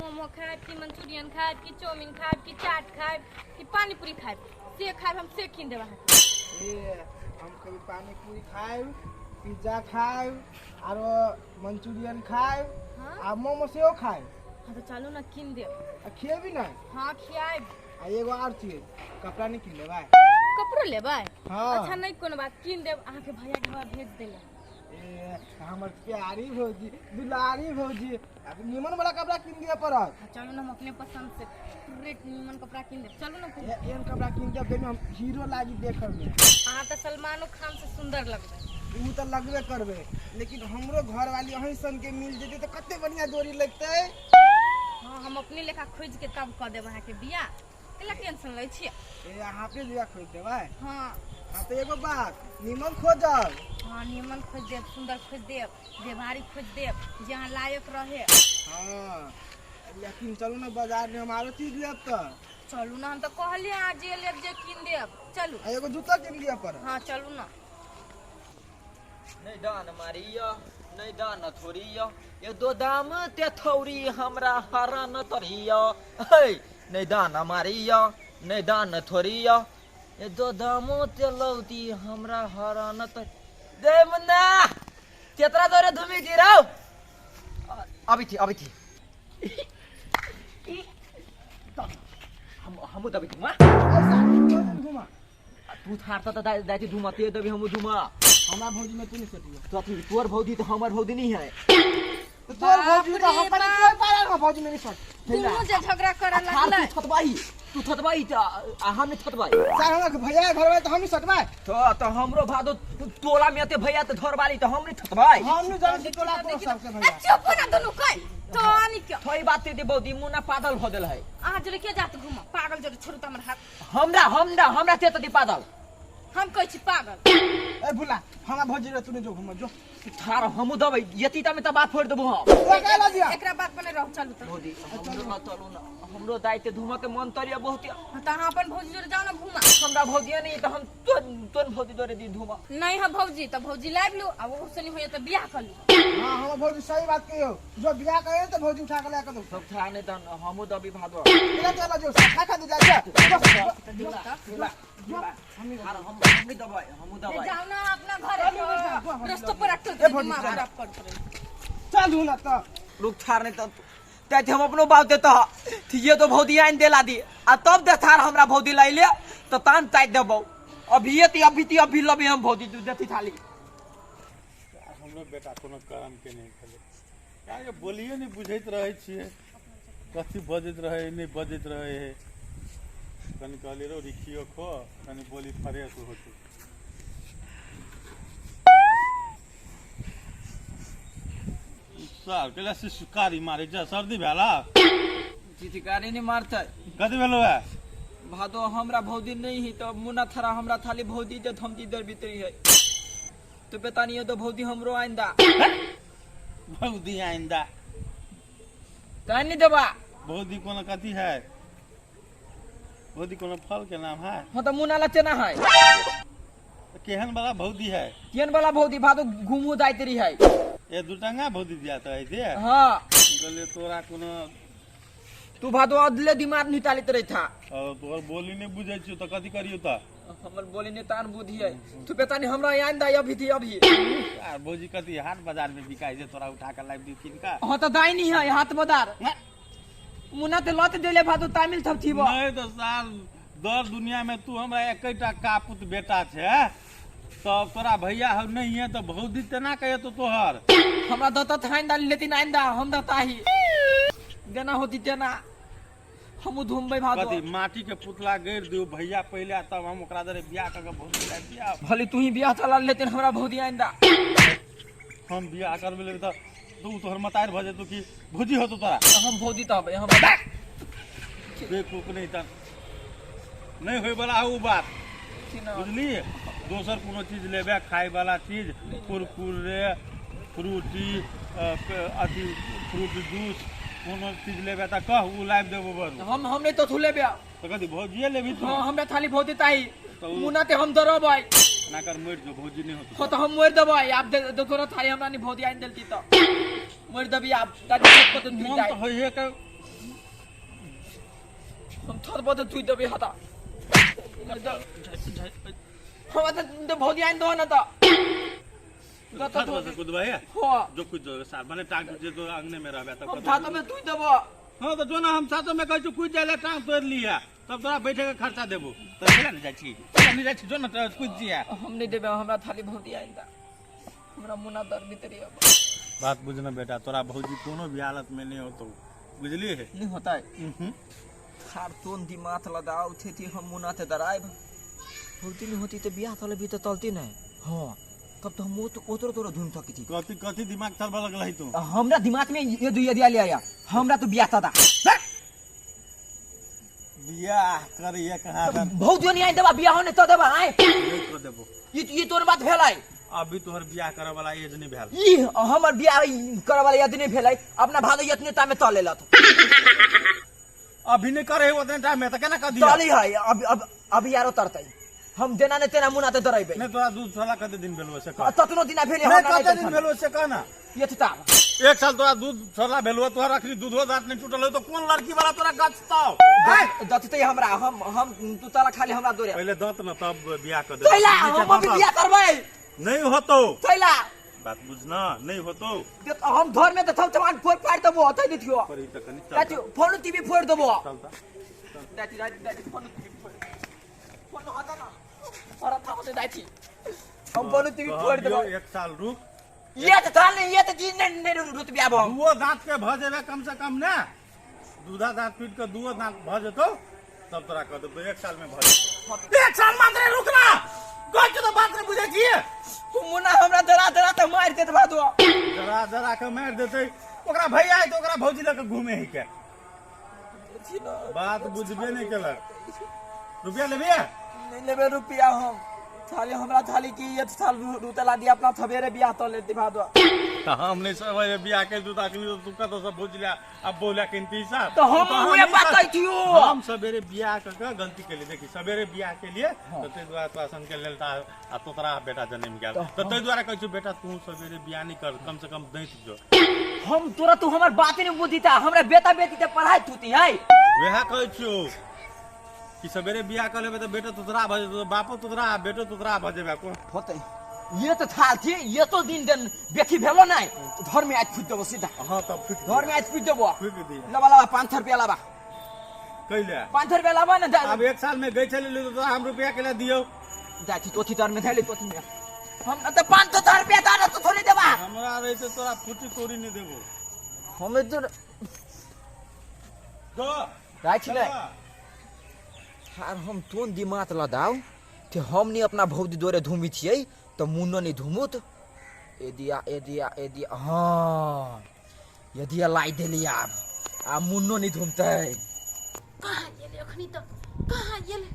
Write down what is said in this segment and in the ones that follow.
मोमो खायब कि मंचूरियन खायब कि चाउमीन खायब कि चाट खायब कि पानीपुरी खायब से खायब हम से कीन देब अहाँके ए हम कभी पानी पूरी खायब पिज्जा खायब आरो मंचूरियन खायब हाँ आ मोमो सेहो खायब हाँ तो चलू ना कीन देब आ खिएबी ना हाँ खियाब आ एगो आर चीज कपड़ा नहीं किन लेबै कपड़ो लेबै हाँ अच्छा नहीं कोनो बात कीन देब अहाँके भैया के हमरा भेज देले ए हमर प्यारी भौजी दुलारी भौजी अब निमन वाला कपड़ा किन दिए पड़त हाँ, चलू ना हम अपने पसंद से रेट निमन कपड़ा कीन देब चलू ना एहन कपड़ा किन देब जाहिमे हम हीरो लागी देखब में अहाँ तऽ सलमानो खान से सुंदर लगबै उ तऽ लगबे करबै लेकिन हमरो घर वाली अहीं सन के मिल जेतै तऽ कते बढ़िया जोड़ी लगतै हाँ हम अपने लेखा खोज के तब कऽ देब अहाँके बियाह केला टेंशन लै छियै ए अहाँ अपने बियाह खोज देबै हाँ हाँ तऽ एगो बात निमन खोजब हाँ निमन खोज देब सुंदर खोज देब व्यवहारिक खोज देब जे अहाँ लायक रहे हाँ लेकिन चलू ना बाजार में हम आरो चीज लेब तऽ चलू ना हम तऽ कहलियै अहाँ जे लेब जे कीन देब चलू आ एगो जूता किन दिअ पड़त हाँ चलू ना नहि दान मारिय नहि दान थोड़िय ये दो दाम ते थौरी हमरा हरण तरिय हे नहि दान मारिय नहि दान थोड़िय ये दो दाम ते लौती हमरा हरण तर दे मुन्ना तेतरा दौरे धुमी थी रहो अभी थी अभी थी हम हमू दबी धुमा घुमा तू थार त दाइ दाइ धुमा ते दबी हमू धुमा हमरा भौजी में तू नहीं सटियो तो अथी तोर भौजी तो हमर भौजी नहीं है तो तोर भौजी तो हम पहले तोर पारा हम भौजी में नहीं सट दुनू जे झगड़ा करे थार लगलै तू थतबाई तू थतबाई त आ हम नहीं थतबाई सर हमरा भैया घर में तो हम नहीं सटबै तो तो हमरो भादो टोला में ते भैया ते धरवाली तो हम नहीं थतबाई हम नहीं जाने टोला को सबके ए भैया चुप ना दुनू कहि तो आनी क्यों थोड़ी बात ते भौजी मुना पागल भ गेल है अहाँ जरे के जात घूम पागल जरे छोड़ू त हमर हाथ हमरा हमरा हमरा ते त पागल हम कहै छी पागल ए भुला हमरा भौजी रे तू नहीं जो घुमा जो थार हमू दबै यति त में त बात फोड़ देबो हम तोरा काहे ला दिया एकरा बात पर नहीं रहू चलू त भौजी हमरो न चलू न हमरो दाइ ते धूमा के मन तरिया बहुत हाँ, त अहाँ अपन भौजी जोरे जाओ ना घूमा हमरा भौजिया नहीं त हम तोन तोन भौजी जोरे दी धूमा नहीं है भौजी त भौजी लाइब लू आ ओहू से नहीं होइए त बियाह कर लू हां हमर भौजी सही बात कहियो जो बियाह करे तो भौजी उठा के ला के दो सब था नहीं त हमू दबी भादो तेरा चला जो खा खा दे जा जा त देखू त जो हम नहीं थार हम हम नहीं दबै हमू ए, दबै जाओ ना अपना घर रस्तो पर अटल ए, भौजी, दिमाग चल। खराब कर दे चलू ना तो रुक थार नहीं त तै हम अपनो बाप देता ये तो भौजी आइन देला दी आ तब दे थार हमरा भौजी लाइले त तान ताइ देबौ अभी ये ती अभी ती अभी लबे हम भौजी तू देती थाली हमरो बेटा कोनो कर्म के नहि भेलै काहे बोलिए नहि बुझैत रहै छियै कथी बजैत रहै नहि बजैत रहै है कनि कहलियै रौ रिखियो खो कनि बोली फ्रेश होतै सर कैला सिसकारी मारै छै सर्दी भेला चिचिकारी नहीं मारतै कथी भेलो है भादो हमरा भौजी नहीं है तो मुन्ना थारा हमरा थाली भौजी दे हम जी दर भीतरी है तो पता नहीं है तो भौजी हमरो आइंदा भौजी आइंदा काहे नहीं देबा भौजी कोनो कथी है भौजी कोनो फल के नाम है हाँ तो मुन्ना ला चना है केहन वाला भौजी है केहन वाला भौजी भादो घूमू जाइत रही है ए दूटंगा भौजी दिया तो है हाँ कहलिए तोरा कोनो तू भादो अदले दिमाग निकालित रही था और तोहर बोली नहीं बुझै छियो तऽ कथी करियो तऽ हमर बोली ने तान बुद्धि है तू पता नहीं हमरा आइंदा अभी थी अभी आर भौजी कथी हाट बाजार में बिकाइ छै तोरा उठा के लाबि दियो किनका हाँ तो दाई नहीं है हाथ बदार मुन्ना ते लत देले भादो तामिल थब थी नहीं तऽ साल दर दुनिया में तू हमरा एकेटा कापुत बेटा छै तब तोरा भैया हम नहीं है तऽ भौजी तेना कहे तो तोहर हमरा दत्ता थाइन दाल लेती आइंदा हम दत्ता ही देना होती तेना हमू धूमबै भादो कथी माटी के पुतला गैर दियो भैया पहिले आ तब हम ओकरा दरे बियाह कऽ के भौजी लाबि दिया भले तू ही बियाह चला लेते हमरा भौजी आइंदा हम बियाह करबे लेबै तऽ तू तोहर मतारि भऽ जेतौ कि भौजी होतौ तोरा हम भौजी तब हम बेकूफ नहीं तऽ नहि होय वाला है उ बात बुझली दोसर कोनो चीज लेबे खाय वाला चीज कुरकुरे फ्रूटी अथी फ्रूट जूस कोनो चीज लेबे तऽ कह उ लाबि देबो बरू हम नहीं तो थुले बे तऽ कथी भौजिए लेबही तू हाँ हमरा थाली भौजी ताही तऽ उ- मुना ते हम दरबै ना कर मरि जो भौजी नहि होतौ हो तो हम मर देबै आप दे दे तोरा थाली हमरा नहीं भौजी आइन देलती तो मर देबी आप दादी को तो मन तऽ होइहे के हम थर बद धुई देबे हता हमरा त भौजी आइन दो न त दत छत पर से कुदबै है हां जो कुद जो सार माने टांग जे तो अंगने में रहबे तब हम कतौ- छत में धुई देबो हाँ तो जो ना हम साथो में कहै छी कूद जाय ले टांग तोड़ लिया तब तोरा बैठे के खर्चा देबो तो चला नहीं जाइ छी चला नहीं जाइ छी जो ना तो कूद जिया हम नहीं देबे हमरा थाली भौजी आइन दा हमरा मुना दर भीतरी अब बात बुझना बेटा तोरा भौजी कोनो भी हालत में नहीं होतो बुझलिए नहीं होता है थार तोन दिमाग लगाओ थे थी हम मुना ते डराइब भौजी नहीं होती तो बियाह तले भी तो तलती नहीं हाँ तब तो हम ओतरो तोरो धुन थकी थी कथी कथी दिमाग चलबा लगल है तू हमरा दिमाग में ये दुइया दिया ले आया हमरा तो बियाह तदा बियाह करिए कहाँ दन भौजी नहीं आई देबा बियाह होने तो देबा आए नहीं कर देबो ये तोर बात भेलै अभी तोहर बियाह करे वाला एज नहीं भेल ई हमर बियाह करे वाला यदि नहीं भेलै अपना भादो यतने ता में तले लत अभी नहीं करे ओतने टाइम में त केना कर दिया तली है अब अब अभी यारो तरतै हम जेना ने तेना मुना ते डरेबै नहीं तोरा दूध छोला कते दिन भेलो से कह ततनो दिना भेलै नहीं हमरा कते दिन भेलो से कह ना यथता एक साल तोरा दूध छोला भेलो तोहर अखनी दूधो दांत नहीं टूटल हो तो कौन लड़की वाला तोरा गचताओ दतते हमरा हम तू ताला खाली हमरा दोरे पहले दांत न तब बियाह कर तैला हम अभी बियाह करबै नहीं होतो तैला बात बुझना नहीं होतो हम घर में त थम थमान फोड़ फाड़ देबो हतै दिथियो पर ई त कनी चल राति फोन टीवी फोड़ देबो चलता राति राति राति फोन टीवी फोड़ फोन हता ना और था होते राति हम फोन टीवी फोड़ देबो एक साल रुक ये त थाल नहीं ये त जी नहीं नहीं रुत बियाह हम दुओ दांत के भ जेबे कम से कम ने दूधा दांत पीट के दुओ दांत भ जेतो तब तोरा कह देबो एक साल में भ जेतो एक साल मात्र रुकना कहै छी तो बात नहीं बुझै छियै मुन्ना हमरा डरा डरा त मार देत भादो जरा जरा के मारि देतै ओकरा भैया है तो ओकरा भौजी लऽ के घूमे है के बात बुझबे नहीं केलक रुपया लेबे नहीं लेबे रुपया हम थाली हमरा थाली की ये साल रुतला दिया अपना थबेरे बियाह तो लेती भादो तऽ हम नहीं सब बियाह के तू अखनी तू कतऽ से भौजी ला अब बोला के इंतजार तो हम उहे बात कहै छियो। हम सवेरे बियाह क के गलती के लिए देखी सवेरे बियाह के लिए तो ताहि दुआरे तोरा सन के लेल आ तोतरा बेटा जन्म गेल तो ताहि दुआरे कहै छियौ बेटा तू सवेरे बियाह नहीं कर कम से कम दैत जो हम तोरा तू हमर बात नहीं बुझीता हमरा बेटा बेटी ते पढ़ाई थूती है वएह कहै छियौ कि सवेरे बियाह कर लेबै तऽ बेटो तोतरा भऽ जेतौ बापो तोतरा आ बेटो तोतरा भऽ जेबै कोन होते ये तो थाल थी ये तो दिन दिन बेथी भेलो नहीं तो घर में आज फूट देबो सीधा हाँ तब फुटि घर में आज फूट देबो फुटि दिया लबा लबा 500 रुपया लबा कैले 500 रुपया लबा ना आब एक साल में गई छलै तऽ तोरा हम रुपया केला दियौ जाती तो तर में धैले तो में हम न तो 500 रुपया दाना तो थोड़ी देबा हमरा रहै छै तोरा फुटी तोड़ी नहि देबो हमें तो दो राखि ले यार हम तोन दिमाग लगाओ कि हम नहीं अपना भौजी दोरे धूमी छियै तो मुन्नो नहीं धूमुत ए दिया ए दिया ए दिया हाँ ये दिया लाई देली आब आ मुन्नो नहीं धूमतै कहाँ गेलै अखनी तक कहाँ गेलै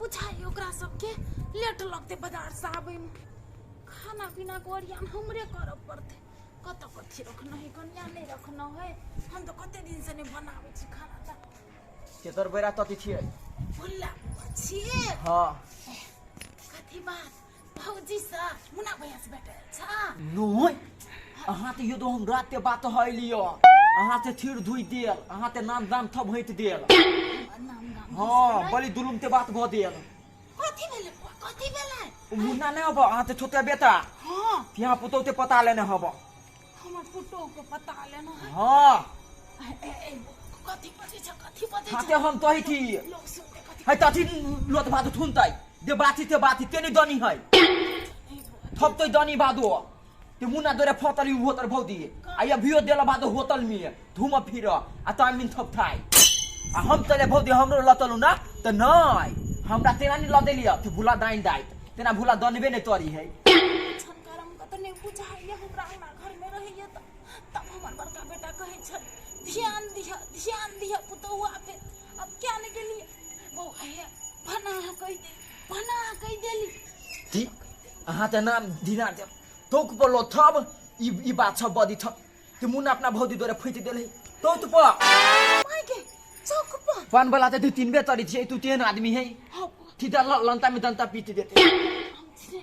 बुझाइ ओकरा सबके लेट लगतै बाजार से आबैमे खाना पीनाके ओरियान हमरे करऽ पड़तै कतऽ कथी रखना है कनिया नहि रखना है हम तऽ कते दिनसँ नहि बनाबै छी खाना तऽ केतर बेरा तति छियै भुल्ला बौआ छियै हाँ कथी बात भौजी से मुना भैया से भेटल छ नहीं अहाँ तऽ यो हम रात के बात है लियो अहाँ ते थिर धुइ देल अहाँ ते नाम दाम थब हटि देल हमर नाम गाम हाँ बड़ी दुलुम ते बात भऽ देल कथी भेलै बौआ कथी भेलै ओ मुन्ना नहि हब अहाँ ते छोटे बेटा हाँ यहाँ पुतौह ते पता लेने हब हमर पुतोह के पता लेना है हाँ ए, ए, कथी बजै छ कथी बजै हाँ छ ते हम तही थी लोग सुनते कथी है तथी लोत भात थुनतै दे बाती ते बाती ते नहीं दनी है थप तो दनी बादो ते मुन्ना दोरे फतली होतल भौदी आ ये भियो देला बाद होटल में धूम फिर आ तामिन थप थाई आ हम तले भौदी हमरो लतलु ना त नै हमरा तेना नहीं ल देलिय ते भुला दाइन दाइत तेना भुला दनबे नहीं तरी है छन करम के तऽ नहि बुझाइए हमरा अंगना घर में रहैए तऽ तब हमर बड़का बेटा कहै छल ध्यान दिह ध्यान दिह पुतहुआ पे अब क्या नहि गेलियै बौआ हे भना कहि दे भना कहि देली ती अहाँ त नाम दिना देब तोक पर लो थब ई बात सब बदी थब ते मुन्ना अपना भौदी द्वारा फैट देले तोक पर माय के चौक पर पान वाला त दू तीन बे तरी छियै तू तेहन आदमी है हौ सीधा लंता में दंता पीट देते हम छियै।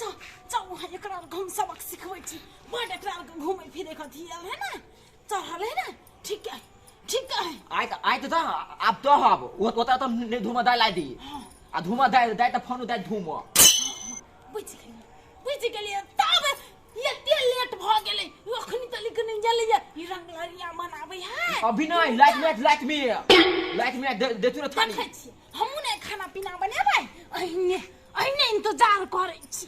चल चल वहाँ एकरा आरके हम सबक सिखबै छी बड एकरा आरके घूमै फिरै के अथी आयल है ने चढ़ल है ने ठीक है ठीक है आय त आब तो हब ओता त नै धूमा दाय ला दी आ धूमा दाय दाय त फोन दाय धूम बुझि गेलियै तब एते लेट भ गेलै अखनी तलिक नै गेलैया ई रंगलरिया मनाबै है अभी नहीं लाइट में देतु न थानी देखै छी हमहूँ नै खाना पीना बनेबै अहिने अहिने इंतजार करै छी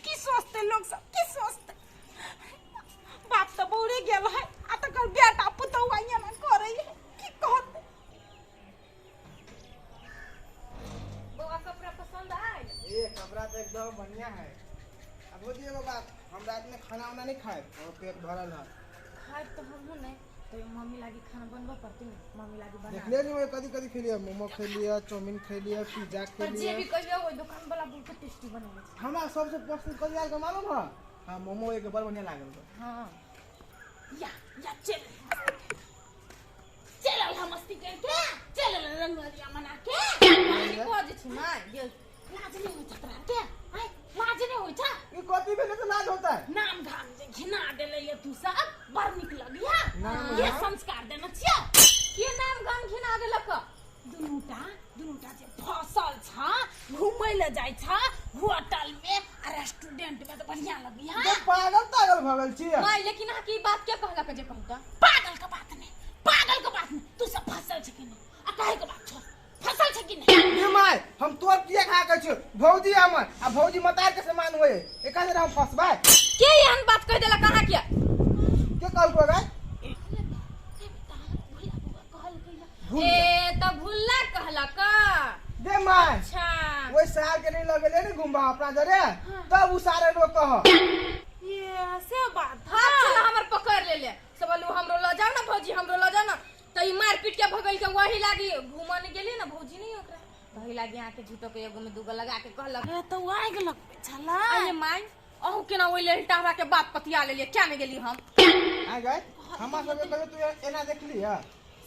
की सोचते लोग सब की सोचते बाप त बौरे गेल है आ तकर बेटा पुतहु एना करै है की कहते बौआ कपड़ा पसंद आयल ये कपड़ा तो एकदम बढ़िया है। अब भौजी एगो बात, हम रात में खाना उना नहीं खाए और पेट भरल है। खाए तो हमहूँ नहीं तो मम्मी लागी खाना बनबऽ पड़तै ने मम्मी लागी बना देखले नहीं कदी कदी खेलिए मोमो खेलिए चाउमीन खेलिए पिज्जा पर जे खेलिए भी कहियो ओहि दुकान वाला बहुत टेस्टी बनबै छै। हमरा सबसे पसंद कथी आयल के मालूम है? हाँ मोमो एक बड़ बढ़िया लागल बा। हाँ या या चल चल हम मस्ती करके चल रंगवरिया मना के कह दै छी माय गेल लाज नहीं होइ छ तोरा के आय लाज नहीं होइ छ ई कथी भेलै तो लाज होता है नाम धाम जे घिना देले ये तू सब बड़ निक लगिया नाम ये धाम? संस्कार देने छियै के नाम गाम घिना देलक दुनूटा दुनूटा जे फसल छ घूमै ले जाइ छ होटल में आ रेस्टोरेंट में त बढ़िया लगिया तो पागल तागल भऽ गेल छी। माय लेकिन अहाँ के ई बात के कहलक जे कहू त पागल के बात नहीं पागल के बात नहीं तू सब फसल छ कि नहीं आ काहे के बात छोड़ फसल छ कि नहीं ये my हम तोर किया खा के छियो भौजी हमर आ भौजी मतार के समान होए एका जरा हम फसबै के एहन बात कह देलक अहाँ के के कहलको गाय ए त भुल्ला कहलक दे my. अच्छा ओइ साल के नहीं लगेले ने घुमबा अपना जरे तब उ सारे लोग कह ये से बात हाथ छला हमर पकड़ ले ले सब बोलू हमरो ल जाओ ना भौजी हमरो ल जाओ ना त ई मार पीट के भगल के वही लागी घुमन गेली ना भौजी नहीं ओकरा तही लागी अहाँ के झूठो के एगो में दूगो लगा के कहलक ए त आगि लगबै छला अरे my अहू केना ओइ लेल हमरा के बात पतिया लेलिए क्या नहीं गेली हम आ गए हमरा सब के कहियो तू एना देखली है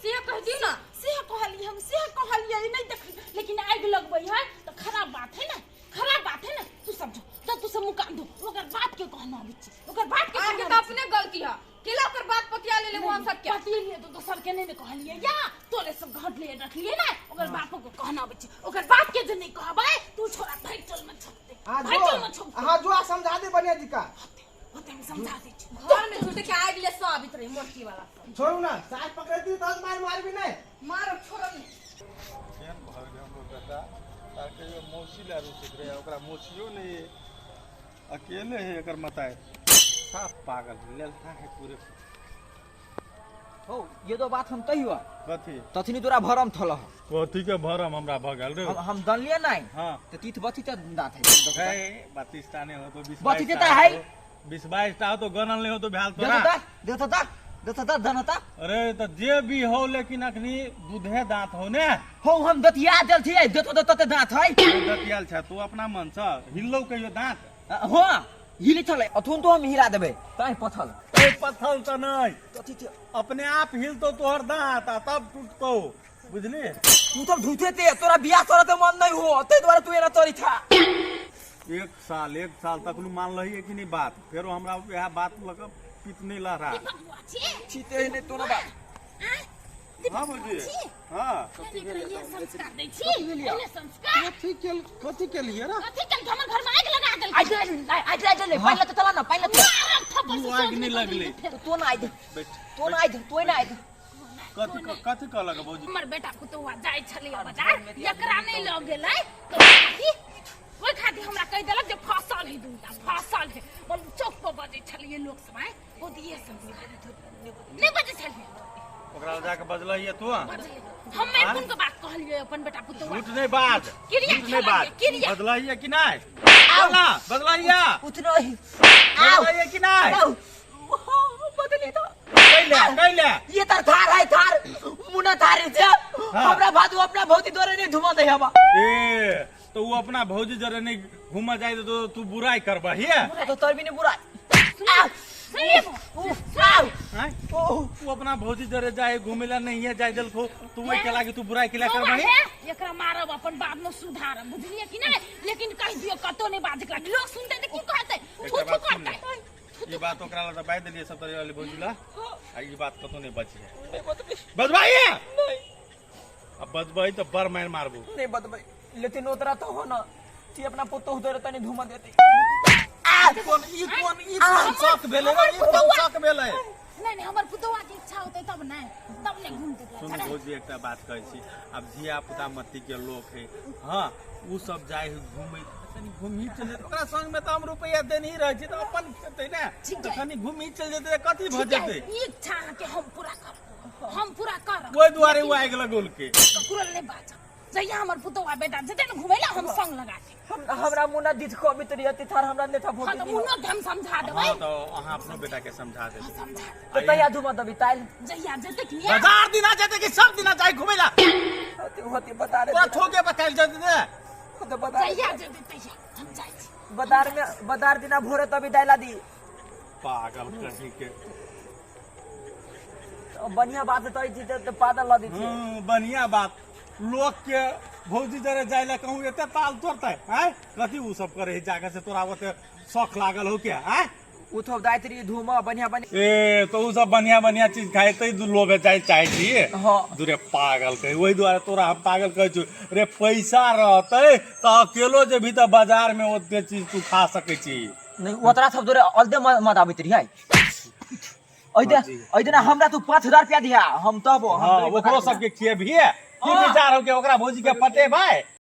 से कह दियो ना से कहलिए हम से कहलिए नहीं देख लेकिन आगि लगबै है त खराब बात है ना खराब बात है ना तू सब जो तो तू सब मुँह कान धो ओकर बाप के कहना आबै छी ओकर बाप के अहाँ के कहना त अपने गलती है केला ओकर बात पतिया लेले वो हम सब के पतियलिए तो दोसर के नहीं ने कहलिए या तोरे सब घट लिए रखलिए ना ओकर बापो के कहना आबै छी ओकर बाप के जे नहीं कहबै तू छोरा भाई चल में छपते आ भाई जो चल में छपते हां जो आ समझा दे बढ़िया जी का होते हम समझा दै छी घर में झूठे के आगि ले सब आबित रही मोटकी वाला सब छोड़ू ना साथ पकड़ती तो मार मार भी नहीं मारो छोड़ब नहीं केहन भऽ गेल हमरो बेटा तार कहियो मौसी लए रुसैत रहै ओकरा मौसियो नहीं है अकेले है एकर मताए साफ पागल लेलता है पूरे। हो ये तो बात हम तहियो कथी तथनी तोरा भरम थल कथी के भरम हमरा भऽ गेल रे हम दनलिए नहीं हाँ त तीथ बथी त दांत है है 32 टा नहीं हो तो 20 बत्तीस टा है। 20 22 टा हो तो गनल नहीं हो तो भेल तोरा देतो ता देतो ता दनता अरे त जे भी हो लेकिन अखनी दूधे दांत हो ने हो हम दतिया देल थिए देतो त तते दांत है दतियाल छ तू अपना मन से हिल्लो कहियो दांत हां हिली छले अथुन तो हम हिला देबै ताहि पथल ए पथल त नहीं कथी छै अपने आप हिलतो तोहर दांत आ तब टूटतो बुझली तू तो झूठे ते तोरा बियाह करत मन नहीं हो ते द्वारा तू एना तोरी था एक साल तक नु मान लही कि नहीं बात फेरो हमरा वएह बात लक पित नहीं लहरा बबुआ छी छीते नहीं तोरा बात हां भौजी हां ये संस्कार दै छी एने संस्कार कथी के कथी के लिए रे कथी के हमर घर में आगि लगा देल आज आज आज ले पहले तो चला ना पहले तो थप्पड़ से उ आगि नहीं लगले तो ना आइ बैठ तो ना आइ तो ना आइ कथी कथी कहलक भौजी हमर बेटा पुतौआ जाइ छलियै बाजार एकरा नहीं लऽ गेलै तऽ ओहि खातिर हमरा कहि देलक जे फसल है दूटा फसल है बोल चौक पर बजै छलियै लोक सब आइ ओ दिए संस्कार नहीं बजै छलियै ओकरा जाके बजलहिए तू हम मैं कोन के बात कहलियै अपन बेटा पुतौआ झूठ नहीं बाज क्रिया झूठ नहीं बाज क्रिया बजलहिए कि नहीं बोला बजलहिए उतना ही आओ बजलहिए कि नहीं आओ बदली तो कैले कैले ये तर थार है थार मुना थार छै हमरा भादु अपना भौजी द्वारा नहीं धुमा दे हवा ए तो वो अपना भौजी जरे नहीं घुमा जाए तो तू बुराई करबही तो तोर भी नहीं बुराई वो अपना भौजी जरे जाए घूमेला नहीं है जाए देलको तू ओइ के लागी तू बुराई केला करबही एकरा मारब अपन बाप न सुधारब बुझलिए कि नहीं लेकिन कह दियो कतो नहीं बाजक लागी लोग सुनते त की कहते थू थू करते ई बात ओकरा ला बाज देलिए सब तरी वाली भौजी ला आ ई बात कतौ नहि बची है। नहीं बतबै। बजबाई है। नहीं। अब बजबाई तो बड़ मार मारबू। नहीं बतबै, लेकिन ओतरा तो हो ना कि अपना पुतोह दरे तनी धुमा देती। कोन ई कोन ई कोन शौक भेलै रे? ई कोन शौक भेलै? नहीं नहीं, हमर पुतोआ के इच्छा होते तब नहीं, तब नहीं घूमते। सुन भौजी, एकटा बात कहै छी, आब धिया पुता मती के लोक है, हाँ, उ सब जाइ है घूमै, तनी घूमी चल जेतै ओकरा संग में, तऽ हम रुपैआ देनही रहै छी तऽ अपन खेतै ने। ठीक तऽ है। कनी घूमी चल जेतै तऽ कथी भऽ ठीक है, जेतै? ई इच्छा अहाँके हम पूरा करब, हम पूरा करब। ओहि दुआरे ओ आगि लगौलकै। ककरो नहि बाजब। जहिया हमर पुतोआ बेटा जेतै ने घुमै ला, हम संग लगा देब। हम हमरा मुना दिथ कबित रही थार हमरा नेता हाँ भोट। तऽ मुन्नो के हम समझा देबै। हाँ, तऽ अहाँ अपनो बेटा के समझा देबै। हाँ, समझा देबै। तो तैया धुमा दबी ताइल। जहिया जेतै कि नहीं। बाजार दिना जेतै कि सब दिना जाइ घुमै ला? होते होते बता रहे। तोरा ठोके बतायल जेतै ने। तो बता। जहिया जेतै तहिया हम जाइ छी। बाजार में बाजार दिना भोरे तभी दाइला दी। पागल कहीं के। तो बढ़िया बात तो थी तो पादल ला दी थी। बढ़िया बात। लोक के भौजी जरे जाय ला कहूँ एते ताल तोड़तै आँय, कथी उ सब करे है जाके से तोरा ओते शौक लागल हो के आँय? उ तो दाइत रही धूमा बढ़िया बढ़िया। ए तो उ सब बढ़िया बढ़िया चीज खाए तै लोग जाय चाहे छी। हाँ। दुरे पागल कहे, ओहि दुआरे तोरा हम पागल कहै छु रे। पैसा रहतै तऽ अकेलो जेबही तऽ बाजार में ओते चीज तू खा सकै छी। नहीं, ओतरा सब दोरे अलदे मत आबैत रही है। ओइ दिना हमरा तू 5000 रुपया दिया, हम तब हाँ, ओकरो सबके खिएबिहे। की विचार हो के ओकरा भौजी के पटेबै?